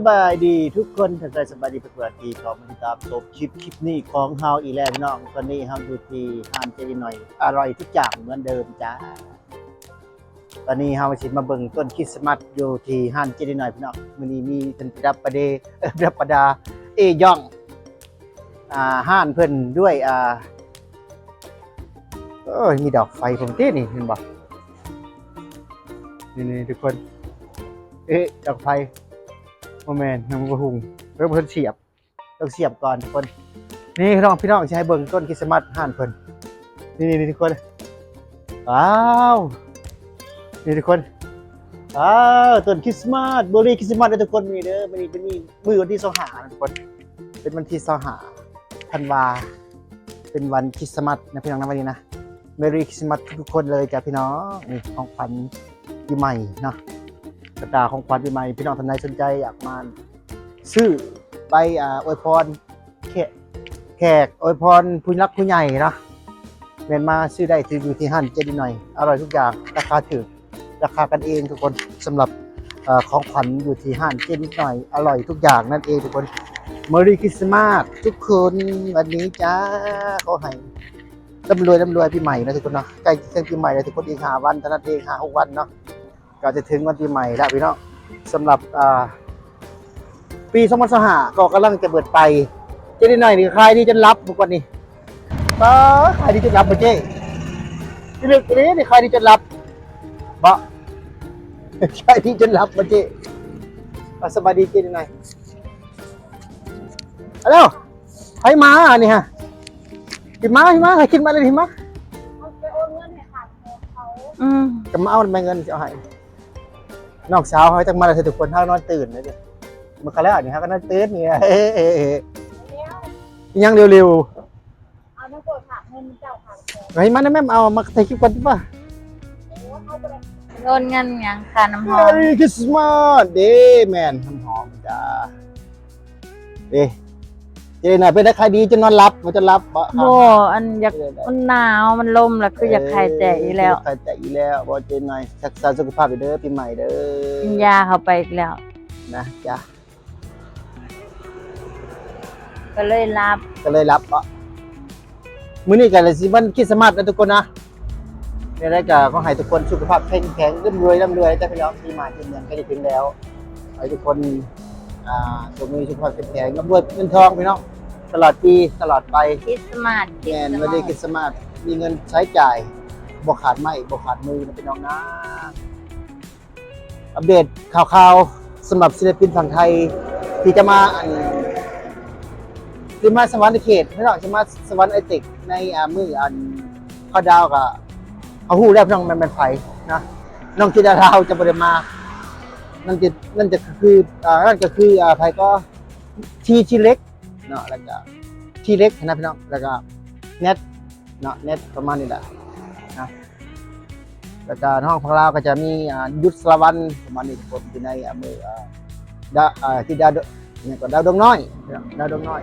ສະບາຍດີທຸກຄົນ ທັກທາຍສະບາຍດີທຸກຄົນທີ່ເຂົ້າມາຕິດຕາມຊົມຄລິບ ຄລິບນີ້ຂອງເຮົາອີກແລ້ວພີ່ນ້ອງ. ຕອນນີ້ເຮົາຢູ່ທີ່ຮ້ານເຈດີໜ້ອຍ ອະຮ່ອຍທຸກຢ່າງເໝືອນເດີມຈ້າ. ຕອນນີ້ເຮົາຊິມາເບິ່ງຕົ້ນຄຣິດສະມັດຢູ່ທີ່ຮ້ານເຈດີໜ້ອຍພີ່ນ້ອງ. ມື້ນີ້ມີເພິ່ນປະດັບປະເດ ເອີ ປະດັບປະດາເອຢອງ ອ່າ ຮ້ານເພິ່ນດ້ວຍ ອ່າ ໂອ້ຍ ມີດອກໄຟພ້ອມຕິນີ້ ເຫັນບໍ່? ນີ້ໆ ທຸກຄົນ ເອະ ດອກໄຟ ບໍ່ແມ່ນ ຍັງບໍ່ຮຸ່ງ ເອີ ບໍ່ທັນສຽບ ຕ້ອງສຽບກ່ອນທຸກຄົນ. ນີ້ພີ່ນ້ອງ ພີ່ນ້ອງຊິໃຫ້ເບິ່ງຕົ້ນຄຣິດສະມັດຮ້ານເພິ່ນ ນີ້ໆ ນີ້ ທຸກຄົນ. ວ້າວ ນີ້ທຸກຄົນ ວ້າວ ຕົ້ນຄຣິດສະມັດ ເມີຣີຄຣິດສະມັດເດີທຸກຄົນ. ມື້ນີ້ເດີ ມື້ນີ້ເປັນມື້ ມື້ວັນທີຊາວຫ້ານະທຸກຄົນ ເປັນວັນທີຊາວຫ້າທັນວາ ເປັນວັນຄຣິດສະມັດນະພີ່ນ້ອງນະ ວັນນີ້ນະ. ເມີຣີຄຣິດສະມັດທຸກໆຄົນເລີຍຈ້າພີ່ນ້ອງ. ນີ້ຂອງຂວັນປີໃໝ່ເນາະ ກະຕ່າຂອງຂວັນປີໃໝ່. ພີ່ນ້ອງທ່ານໃດສົນໃຈຢາກມາຊື້ໄປ ອ່າ ອວຍພອນແຂກ ອວຍພອນຜູ້ຫຼັກຜູ້ໃຫຍ່ເນາະ ແມ່ນມາຊື້ໄດ້ທີ່ ຢູ່ທີ່ຮ້ານເຈດີໜ້ອຍ ອະຮ່ອຍທຸກຢ່າງ ລາຄາຖືກ ລາຄາກັນເອງທຸກຄົນ. ສຳລັບ ເອີ ຂອງຂວັນຢູ່ທີ່ຮ້ານເຈດີໜ້ອຍ ອະຮ່ອຍທຸກຢ່າງນັ້ນເອງທຸກຄົນ. ເມີຣີຄຣິດສະມັດທຸກຄົນ ວັນນີ້ຈ້າ ຂໍໃຫ້ລ່ຳລວຍ ລ່ຳລວຍປີໃໝ່ນະທຸກຄົນເນາະ. ໃກ້ຈະເຖິງປີໃໝ່ແລ້ວທຸກຄົນ ອີກຫ້າວັນເທົ່ານັ້ນເອງ ຫ້າຫົກວັນເນາະ ກໍຈະເຖິງວັນປີໃໝ່ແລ້ວພີ່ນ້ອງ. ສຳລັບ ອ່າ ປີສອງພັນຊາວຫ້າກໍກຳລັງຈະເບີດໄປ. ເຈດີໜ້ອຍນີ້ຂາຍດີຈົນຫຼັບມື້ກ່ອນນີ້ ປ້າ ຂາຍດີຈົນຫຼັບບໍ່ເຈ້? ທີ່ເລິກນີ້ຂາຍດີຈົນຫຼັບບໍ່? ຂາຍດີຈົນຫຼັບບໍ່ເຈ້? ອ່າ ສະບາຍດີເຈດີໜ້ອຍ. ອາໂຫຼ ໃຜມາອັນນີ້ຮະ? ພີ່ມາ ພີ່ມາ ໃຫ້ຂຶ້ນມາເລີຍ ພີ່ມາ. ເອົາໄປໂອນເງິນໃຫ້ຂ້າແມ່ເຂົາ. ອືມ ກໍມາເອົາແມ່ເງິນຊິເອົາໃຫ້. ນ້ອງສາວເຮົາຈັກມາແລ້ວທຸກຄົນ ເຮົານອນຕື່ນເລີຍ. ມື້ກະແລ້ວນີ້ເຮົາກໍນອນຕື່ນນີ້. ແລ້ວ ຍັງເລັວໆ ເອົານຳໂກດຝາກເງິນເຈົ້າ ຝາກແຂນ ໃຫ້ມານຳແມ່ ເອົາມາຖ່າຍຄລິບກ່ອນຕິວ່າ. ໂອນເງິນຫຍັງ ຄ່ານ້ຳຫອມ. Merry Christmas ເດ້ ແມ່ນ ນ້ຳຫອມຈ້າ. ເດ້ ເຈດີໜ້ອຍ ເປັນໄດ້ຂາຍດີຈົນນອນຫຼັບ ບໍ່ ຈົນຫຼັບບໍ່? ບໍ່ ອັນຢາກ ມັນໜາວ ມັນລົມ ແລ້ວຄືຢາກໄຂ້ແຕກອີກແລ້ວ. ເອີ ຢາກໄຂ້ແຕກອີກແລ້ວບໍ່ ເຈດີໜ້ອຍ? ຮັກສາສຸຂະພາບເດີ ປີໃໝ່ເດີ ກິນຢາເຂົ້າໄປອີກແລ້ວນະຈ້າ. ກໍເລີຍຫຼັບ ກໍເລີຍຫຼັບເບາະ. ມື້ນີ້ກໍຊິວັນຄຣິດສະມັດນະທຸກຄົນນະ. ແນວໃດກໍຂໍໃຫ້ທຸກຄົນສຸຂະພາບເຂັ້ມແຂງ ລ່ຳລວຍ ລ່ຳລວຍ ແຕ່ພີ່ນ້ອງ ປີໃໝ່ປີເມືອງໃກ້ຈະເຖິງແລ້ວ. ໃຫ້ທຸກຄົນ ອ່າ ຈົ່ງມີສຸຂະພາບເຂັ້ມແຂງ ລ່ຳລວຍເງິນທອງພີ່ນ້ອງ ຕະຫຼອດປີຕະຫຼອດໄປ. ຄຣິດສະມາດ ແມ່ນ ຄຣິດສະມາດ ວັນນີ້ຄຣິດສະມາດ ມີເງິນໃຊ້ຈ່າຍ ບໍ່ຂາດໄມ້ບໍ່ຂາດມືນະພີ່ນ້ອງນະ. ອັບເດດຂ່າວໆ ສຳລັບສິລະປິນຝັ່ງໄທທີ່ຈະມາ ອັນ ທີ່ມາສະຫວັນນະເຂດ ພີ່ນ້ອງ ທີ່ມາສະຫວັນໄອເຕັກໃນ ອ່າ ມື້ ອັນ ເຂົ້າດາວ ກໍເຮົາຮູ້ແລ້ວພີ່ນ້ອງ ແມ່ນ ແມ່ນໃຜເນາະ. ນ້ອງທິດາລາວຈະບໍ່ໄດ້ມາ ນັ້ນຈະ ນັ້ນຈະຄື ອ່າ ນັ້ນກໍຄື ອ່າ ໃຜກໍ ທີ ທີເລັກເນາະ ແລ້ວກໍທີເລັກນະພີ່ນ້ອງ ແລ້ວກໍແນັດ ເນາະ ແນັດ ປະມານນີ້ແຫຼະນະ. ແລ້ວກະນ້ອງຝັ່ງລາວກໍຈະມີ ອ່າ ຢຸດສາລະວັນ ປະມານນີ້ທຸກຄົນ ຢູ່ໃນ ອ່າ ມື້ ອ່າ ດາ ອ່າ ທິດາ ຫຍັງກໍ ດາວດວງນ້ອຍ ດາວດວງນ້ອຍ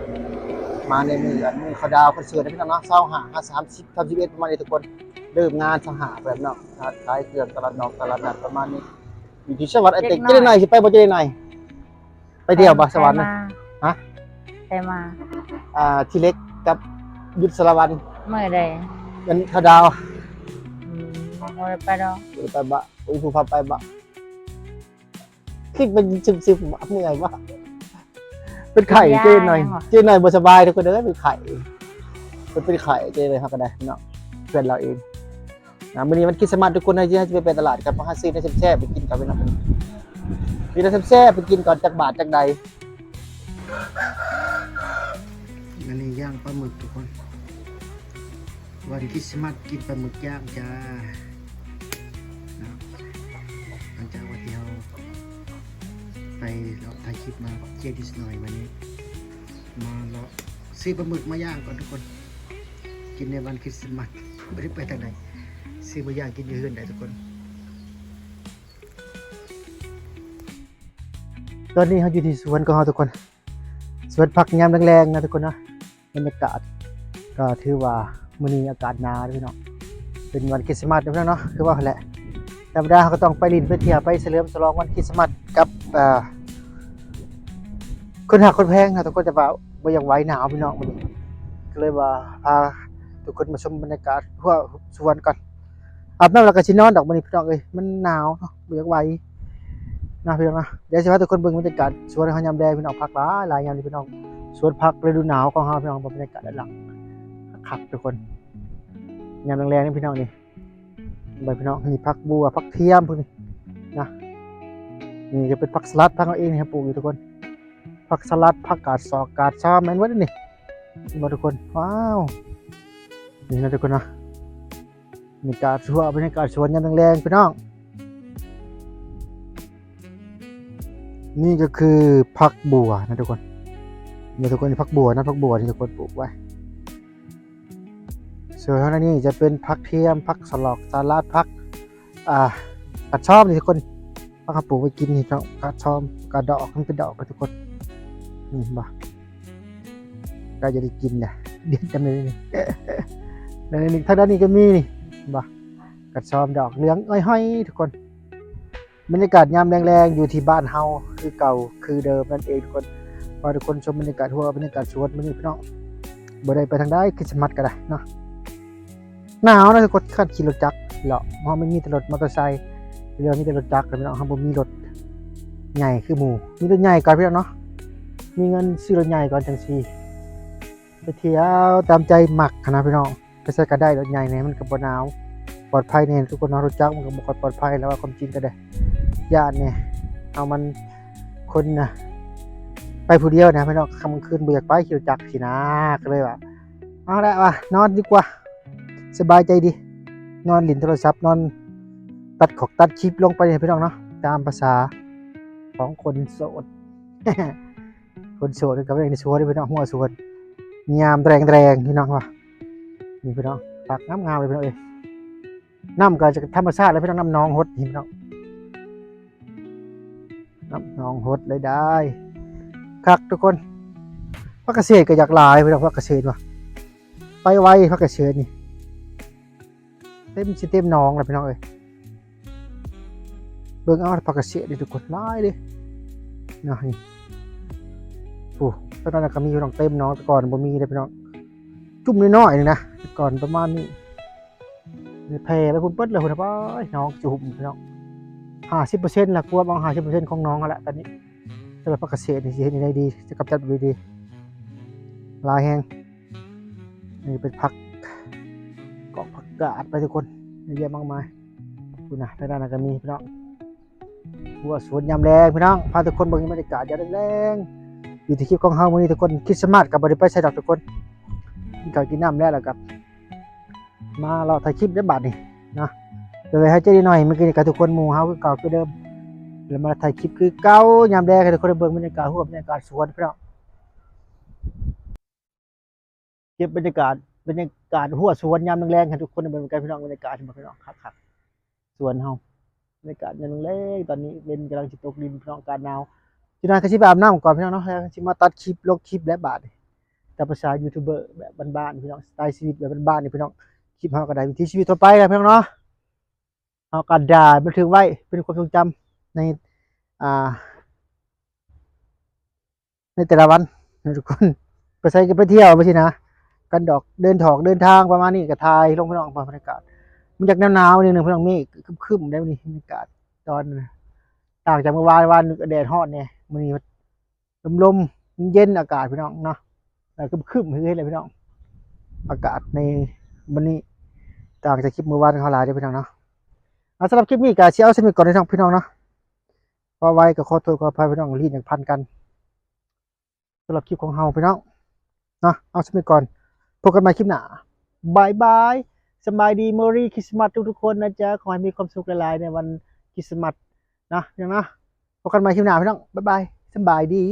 ມາໃນມື້ ອ່າ ມື້ເຂົາດາວຄອນເສີດນະພີ່ນ້ອງເນາະ ຊາວຫ້າ ຫາ ສາມສິບ ສາມສິບເອັດ ປະມານນີ້ທຸກຄົນ. ເລີ່ມງານຊາວຫ້າ ແລ້ວເນາະ ຮ້ານຂາຍເຄື່ອງ ຕະຫຼາດນອກ ຕະຫຼາດນັດ ປະມານນີ້ ຢູ່ທີ່ສະຫວັນໄອເຕັກ. ເດັກນ້ອຍ ເຈດີໜ້ອຍຊິໄປບໍ່ ເຈດີໜ້ອຍ? ໄປທ່ຽວບໍ່ສະຫວັນນະ? ຮະ? ໃຜມາ? ອ່າ ທີເລັກກັບຢຸດສາລະວັນ. ມື້ໃດ? ວັນເຂົາດາວ. ອືມ ບໍ່ໄດ້ໄປດອກ. ບໍ່ໄດ້ໄປບະ? ບໍ່ມີຜູ້ພາໄປບະ? ຄິດເປັນຊຶມໆ ເມື່ອຍບະ? ເປັນໄຂ້ ເຈໜ້ອຍ ເຈໜ້ອຍບໍ່ສະບາຍທຸກຄົນເອີຍ ເປັນໄຂ້ ເພິ່ນເປັນໄຂ້ ເຈໜ້ອຍເຮົາກໍໄດ້ເນາະ ເພື່ອນລາວເອງ. ອ່າ ມື້ນີ້ວັນຄຣິດສະມາດທຸກຄົນ ເຮົາຊິ ເຮົາຊິໄປ ໄປຕະຫຼາດກັນ ມາຫາຊື້ແນວແຊບໆໄປກິນກັນພີ່ນ້ອງ. ມີແນວແຊບໆໄປກິນກ່ອນ ຈັກບາດຈັກໃດ. ອັນນີ້ຍ່າງປາໝຶກທຸກຄົນ ວັນຄຣິດສະມາດກິນປາໝຶກຍ່າງຈ້າເນາະ. ຫຼັງຈາກວ່າທີ່ເຮົາໄປເລາະຖ່າຍຄລິບມາກັບເຈດີໜ້ອຍ ມື້ນີ້ມາເລາະຊື້ປາໝຶກມາຍ່າງກ່ອນທຸກຄົນ ກິນໃນວັນຄຣິດສະມາດ ບໍ່ໄດ້ໄປທາງໃດ ຊື້ມາຍ່າງກິນຢູ່ເຮືອນໄດ້ທຸກຄົນ. ຕອນນີ້ເຮົາຢູ່ທີ່ສວນຂອງເຮົາທຸກຄົນ ສວນຜັກຍາມແລງໆນະທຸກຄົນເນາະ. ບັນຍາກາດກໍຖືວ່າມື້ນີ້ອາກາດໜາວເດີພີ່ນ້ອງ ເປັນວັນຄຣິດສະມາດເດີພີ່ນ້ອງເນາະ. ຄືວ່າຫັ້ນແຫຼະ ທຳມະດາເຮົາກໍຕ້ອງໄປຫຼິ້ນໄປທ່ຽວ ໄປສະເຫຼີມສະຫຼອງວັນຄຣິດສະມາດກັບ ອ່າ ຄົນຮັກຄົນແພງນະທຸກຄົນ ແຕ່ວ່າບໍ່ຢາກໄຫວ ໜາວພີ່ນ້ອງມື້ນີ້ ກໍເລີຍວ່າພາທຸກຄົນມາຊົມບັນຍາກາດຮົ້ວສວນກ່ອນ. ອາບນ້ຳແລ້ວກໍຊິນອນດອກມື້ນີ້ພີ່ນ້ອງເອີຍ ມັນໜາວເນາະ ບໍ່ຢາກໄຫວນະພີ່ນ້ອງນະ. ດຽວຊິພາທຸກຄົນເບິ່ງບັນຍາກາດສວນເຮົາຍາມແລງພີ່ນ້ອງ ຜັກຫຼາຍໆຍາມນີ້ພີ່ນ້ອງ ສວນຜັກລະດູໜາວຂອງເຮົາພີ່ນ້ອງ. ເບິ່ງບັນຍາກາດດ້ານຫຼັງຄັກໆທຸກຄົນ ຍາມແລງໆນີ້ພີ່ນ້ອງນີ້. ເບິ່ງພີ່ນ້ອງ ນີ້ຜັກບົ່ວ ຜັກທຽມພວກນີ້ນະ ນີ້ຈະເປັນຜັກສະຫຼັດ ຜັກເຮົາເອງນີ້ ເຮົາປູກຢູ່ທຸກຄົນ ຜັກສະຫຼັດ ຜັກກາດສອກກາດຊາມ ແມ່ນເບິດນີ້ ເຫັນບໍ່ທຸກຄົນ. ວ້າວ ນີ້ນະທຸກຄົນນະ ບັນຍາກາດສວນ ບັນຍາກາດສວນຍາມແລງໆພີ່ນ້ອງ. ນີ້ກໍຄືຜັກບົ່ວນະທຸກຄົນ ນີ້ທຸກຄົນ ນີ້ຜັກບົ່ວນະ ຜັກບົ່ວນີ້ທຸກຄົນປູກໄວ້. ສ່ວນທາງດ້ານນີ້ຈະເປັນຜັກທຽມ ຜັກສະຫຼອກ ສະຫຼັດ ຜັກ ອ່າ ກະຊອມນີ້ທຸກຄົນ ຜັກເຮົາປູກໄວ້ກິນນີ້ເນາະ ກະຊອມ ກະດອກ ມັນເປັນດອກນະທຸກຄົນ. ນີ້ເຫັນບໍ່ ໃກ້ຈະໄດ້ກິນແລ້ວ ເດັດນຳນີ້ ນີ້ ທາງດ້ານນີ້ກໍມີນີ້ ເຫັນບໍ່ ກະຊອມດອກເຫຼືອງອ້ອຍຫ້ອຍທຸກຄົນ. ບັນຍາກາດຍາມແລງໆຢູ່ທີ່ບ້ານເຮົາຄືເກົ່າຄືເດີມນັ້ນເອງທຸກຄົນ. ພາທຸກຄົນຊົມບັນຍາກາດຮົ້ວ ບັນຍາກາດສວນມື້ນີ້ພີ່ນ້ອງ ບໍ່ໄດ້ໄປທາງໃດ ຄຣິສມາສກໍໄດ້ເນາະ. ໜາວນະທຸກຄົນ ຄັນຂີ່ລົດຈັກເລາະ ເຮົາມີແຕ່ລົດມໍເຕີໄຊ ຫຼືມີແຕ່ລົດຈັກພີ່ນ້ອງ ເຮົາບໍ່ມີລົດໃຫຍ່ຄືໝູ່ ມີລົດໃຫຍ່ກ່ອນພີ່ນ້ອງເນາະ ມີເງິນຊື້ລົດໃຫຍ່ກ່ອນ ຈັ່ງຊິໄປທ່ຽວຕາມໃຈມັກຫັ້ນນະພີ່ນ້ອງ. ໄປໃສກໍໄດ້ ລົດໃຫຍ່ນີ້ມັນກໍບໍ່ໜາວ ປອດໄພແດ່ທຸກຄົນເນາະ. ລົດຈັກມັນກໍບໍ່ຄ່ອຍປອດໄພແລ້ວວ່າ ຄວາມຈິງກໍໄດ້ ຢ້ານແດ່ ເຮົາມັນຄົນນະ ໄປຜູ້ດຽວນະພີ່ນ້ອງ ຄ່ຳກາງຄືນບໍ່ຢາກໄປຂີ່ລົດຈັກຊີ້ນະ ກໍເລີຍວ່າ ເອົາລະວ່າ ນອນດີກວ່າ ສະບາຍໃຈດີ ນອນຫຼິ້ນໂທລະສັບ ນອນຕັດຂອກຕັດຄລິບລົງໄປນີ້ພີ່ນ້ອງເນາະ ຕາມພາສາຂອງຄົນໂສດ. ຄົນໂສດກໍເປັນໃນສວນເດ້ພີ່ນ້ອງ ຮົ້ວສວນຍາມແລງໆ ພີ່ນ້ອງວ່າ ນີ້ພີ່ນ້ອງ ຜັກງາມໆເລີຍພີ່ນ້ອງເອີຍ. ນ້ຳກໍຈະທຳມະຊາດແລ້ວພີ່ນ້ອງ ນ້ຳໜອງຫົດນີ້ພີ່ນ້ອງ ນ້ຳໜອງຫົດເລີຍໄດ໋ ຄັກທຸກຄົນ. ຜັກກະເສດກໍຢາກຫຼາຍພີ່ນ້ອງ ຜັກກະເສດວ່າ ໄປໄວ ຜັກກະເສດນີ້ ເຕັມຊິເຕັມໜອງແລ້ວພີ່ນ້ອງເອີຍ. ເບິ່ງເອົາຜັກກະເສດນີ້ທຸກຄົນ ຫຼາຍເດ້ເນາະ ນີ້ ໂອ້ ຕອນນັ້ນກໍມີພີ່ນ້ອງ ເຕັມໜອງ ແຕ່ກ່ອນບໍ່ມີເດ້ພີ່ນ້ອງ ຈຸ້ມນ້ອຍໆໜຶ່ງນະ ແຕ່ກ່ອນປະມານນີ້ ນີ້ແຜ່ໄປພຸ້ນເບິດແລ້ວພຸ້ນນະ ປ້າຍ ໜອງຈຸ້ມພີ່ນ້ອງ ຫ້າສິບເປີເຊັນລະ ກວມເອົາຫ້າສິບເປີເຊັນຂອງໜອງຫັ້ນແຫຼະຕອນນີ້. ສຳລັບຜັກກະເສດນີ້ຊິເຮັດຈັ່ງໃດດີ ຈະກຳຈັດແບບໃດດີ ຫຼາຍແຮງ. ນີ້ເປັນຜັກ ກອກຜັກກາດໄປທຸກຄົນ ເຍາະແຍະມາກມາຍ ພຸ້ນນະ ທາງດ້ານນັ້ນກໍມີພີ່ນ້ອງ ຮົ້ວສວນຍາມແລງພີ່ນ້ອງ ພາທຸກຄົນເບິ່ງບັນຍາກາດຍາມແລງໆ ຢູ່ທີ່ຄລິບຂອງເຮົາມື້ນີ້ທຸກຄົນ. ຄຣິສມາສກໍບໍ່ໄດ້ໄປໃສດອກທຸກຄົນ ກິນເຂົ້າກິນນ້ຳແລ້ວ ແລ້ວກໍມາເລາະຖ່າຍຄລິບເດ້ບາດນີ້ເນາະ. ໂດຍຫາຍໃຈໜ້ອຍ ມື້ກີ້ນີ້ກໍທຸກຄົນໝູ່ເຮົາຄືເກົ່າຄືເດີມ ແລ້ວມາຖ່າຍຄລິບຄືເກົ່າ ຍາມແລງໃຫ້ທຸກຄົນໄດ້ເບິ່ງບັນຍາກາດຮົ້ວ ບັນຍາກາດສວນພີ່ນ້ອງ. ເກັບບັນຍາກາດ ບັນຍາກາດຮົ້ວສວນຍາມແລງໆ ໃຫ້ທຸກຄົນໄດ້ເບິ່ງນຳກັນພີ່ນ້ອງ. ບັນຍາກາດເຫັນບໍ່ພີ່ນ້ອງ ຄັກໆ ສວນເຮົາ ບັນຍາກາດຍາມແລງໆ ຕອນນີ້ເວັນກຳລັງຊິຕົກດິນພີ່ນ້ອງ ອາກາດໜາວ. ຈັກໜ່ອຍກໍຊິໄປອາບນ້ຳກ່ອນພີ່ນ້ອງເນາະ ແລ້ວຊິມາຕັດຄລິບ ລົງຄລິບແຫຼະບາດນີ້ ຕາມພາສາຢູທູບເບີແບບບ້ານໆ ພີ່ນ້ອງ ສະໄຕລ໌ຊີວິດແບບບ້ານໆ ນີ້ພີ່ນ້ອງ. ຄລິບເຮົາກໍໄດ້ວິຖີຊີວິດທົ່ວໄປແຫຼະພີ່ນ້ອງເນາະ ເຮົາກໍໄດ້ບັນທຶກໄວ້ເປັນຄວາມຊົງຈຳໃນ ອ່າ ໃນແຕ່ລະວັນນະທຸກຄົນ ໄປໃສກໍໄປທ່ຽວໄປຊີ້ນະ ກັນດອກ ເດີນຖອກເດີນທາງປະມານນີ້ ກໍຖ່າຍລົງພີ່ນ້ອງ. ບັນຍາກາດມັນຢາກໜາວໆ ໜ້ອຍໜຶ່ງພີ່ນ້ອງ ເມກຄຶ້ມໆ ໄດ໋ມື້ນີ້ ບັນຍາກາດຕອນ ຕ່າງຈາກມື້ວານ ວານນີ້ກໍແດດຮ້ອນແດ່ ມື້ນີ້ລົມໆ ເຢັນໆ ອາກາດພີ່ນ້ອງເນາະ ແລ້ວຄຶ້ມໆ ຄືເຫັນແຫຼະພີ່ນ້ອງ. ອາກາດໃນມື້ນີ້ຕ່າງຈາກຄລິບມື້ວານເຮົາຫຼາຍເດ້ພີ່ນ້ອງເນາະ. ອ່າ ສຳລັບຄລິບນີ້ກໍຊິເອົາສ່ຳນີ້ກ່ອນເດີພີ່ນ້ອງເນາະ. ເວົ້າໄວກໍຂໍໂທດຂໍອະໄພພີ່ນ້ອງ ລີ້ນຍັງພັນກັນ ສຳລັບຄລິບຂອງເຮົາພີ່ນ້ອງເນາະ ເອົາສ່ຳນີ້ກ່ອນ. ພົບກັນໃໝ່ຄລິບໜ້າ ບາຍບາຍ ສະບາຍດີ Merry Christmas ທຸກໆຄົນນະຈ໊ະ. ຂໍໃຫ້ມີຄວາມສຸກຫຼາຍໆໃນວັນຄຣິສມາສນະພີ່ນ້ອງນະ. ພົບກັນໃໝ່ຄລິບໜ້າພີ່ນ້ອງ ບາຍບາຍ ສະບາຍດີ.